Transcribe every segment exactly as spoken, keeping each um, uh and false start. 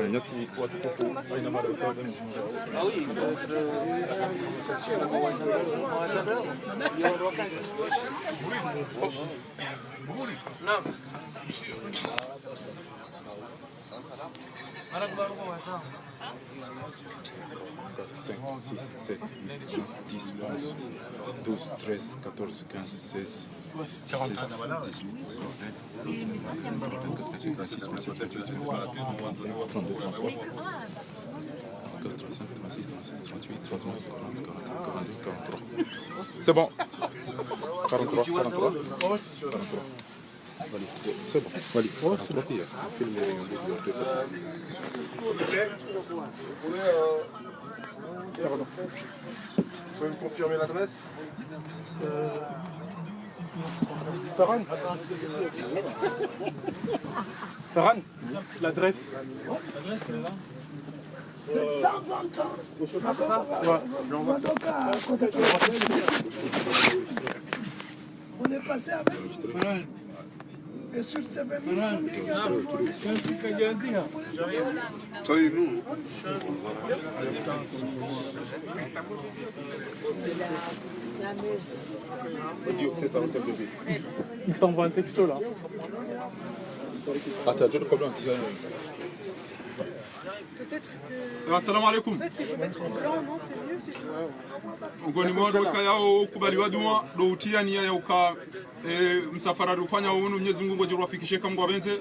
Nyasi watukufu, haina mara ya kwanza ni jumla. Quatre, cinq, six, sept, huit, neuf, dix, onze, douze, treize, quatorze, quinze, seize, dix-sept, dix-huit, dix-neuf, vingt, vingt-quatre, vingt-cinq, vingt-six, vingt-sept, vingt-huit, vingt-neuf, trente-deux, trente-trois, trente-quatre, trente-cinq, trente-six, trente-sept, trente-huit, trente-neuf, quarante, quarante-deux, quarante-trois. C'est bon. Quarante-trois, quarante-trois. Quarante-trois. Allez, c'est bon. Allez, on filme les vidéos. Pardon. Vous pouvez me confirmer l'adresse ? Euh, Farhan. Farhan, l'adresse. De temps en temps, ouais, on est passé avec et sur ces vingt mille, combien il y a de journalistes ? Ça y est, nous. Il t'envoie un texto là. Attends, je le combien. Peut-être que, assalamu alaikum. Peut-être que je vais mettre en blanc, non, c'est mieux si je... Ngoni mwa ndo kayao kubaliwa dua, ndo utia nia ya uka, eh, msafara rufanya unu, Mwenyezi Mungu ngudjo ruwafikishe kamwe ngwapvendze,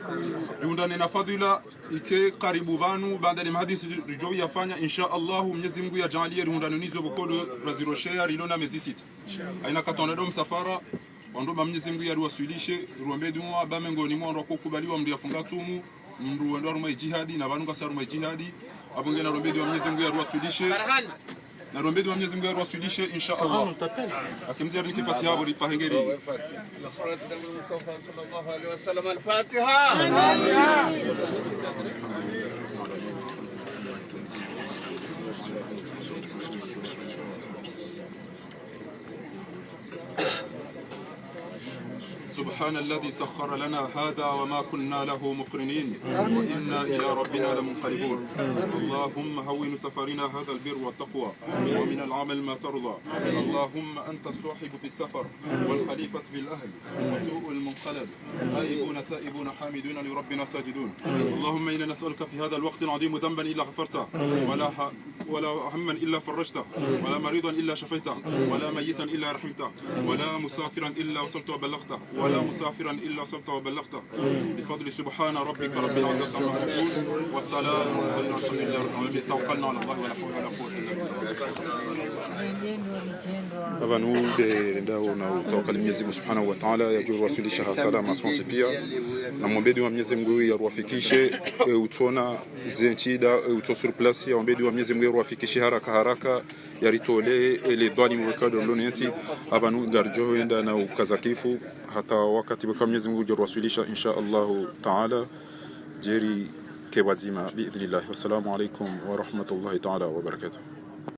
riundane na fadhila, ike karibu pvanu, baada ni mahadisi ridjo yafanya, insha Allahu, Mwenyezi Mungu yadjaanlie riundane nizo bokolo, raziroshea, rilo na mezi sita. Haina katwanda ndo msafara, wandru ba Mwenyezi Mungu yariwaswilishe, riwombe dua, ba mengoni mwa wandru wakokubaliwa mndru yafunga tsumu, mndru wendo harumwa ijihadi, na pvanu ngasi harumwa ijihadi, apvo nge narombe dua Mwenyezi Mungu yariwaswilishe. Narombe dua Mwenyezi Mungu yariwaswilishe, insha Allah. Akimzi yarinike Fatiha, pvo ripvahe ngeri. سبحان الذي سخر لنا هذا وما كنا له مقرنين وإنا إلى ربنا لمنقلبون. اللهم هون سفرنا هذا البر والتقوى ومن العمل ما ترضى. اللهم أنت الصاحب في السفر والخليفة في الأهل وسوء المنقلب. آيبون تائبون حامدون لربنا ساجدون. اللهم إنا نسألك في هذا الوقت العظيم ذنبا إلا غفرته ولا ه- ولا هما إلا فرجته، ولا مريضا إلا شفيته، ولا ميتا إلا رحمته، ولا مسافرا إلا وصلت وبلغته، ولا مسافرا إلا وصلت وبلغته. بفضل سبحان ربك رب العزة عما يصفون، وسلام على المرسلين والحمد لله رب العالمين. توكلنا على الله ولا حول ولا قوة إلا بالله. Apvanu nde rendao na utawakali Mwenyezi Mungu Subhanahu wa Ta'ala, yadjo ruwaswilisha ha salama sontsi pia. Na mwombe dua Mwenyezi Mungu yaruwafikishe, e, utsona ze nchida, e, utso sur place, ya mwombe dua Mwenyezi Mungu yaruwafikishe haraka haraka, yaritole, e, le dhwalimu weka ndo ndroni yentsi, apvanu ngaridjo hwenda na ukaza kifu, hata wakati weka Mwenyezi Mungu udjo ruwaswilisha, insha Allahu Ta'ala, djeri ke pvwadzima, bi idhnillahi. Wassalamu alaikum wa rahmatullahi ta'ala wa barakatuh.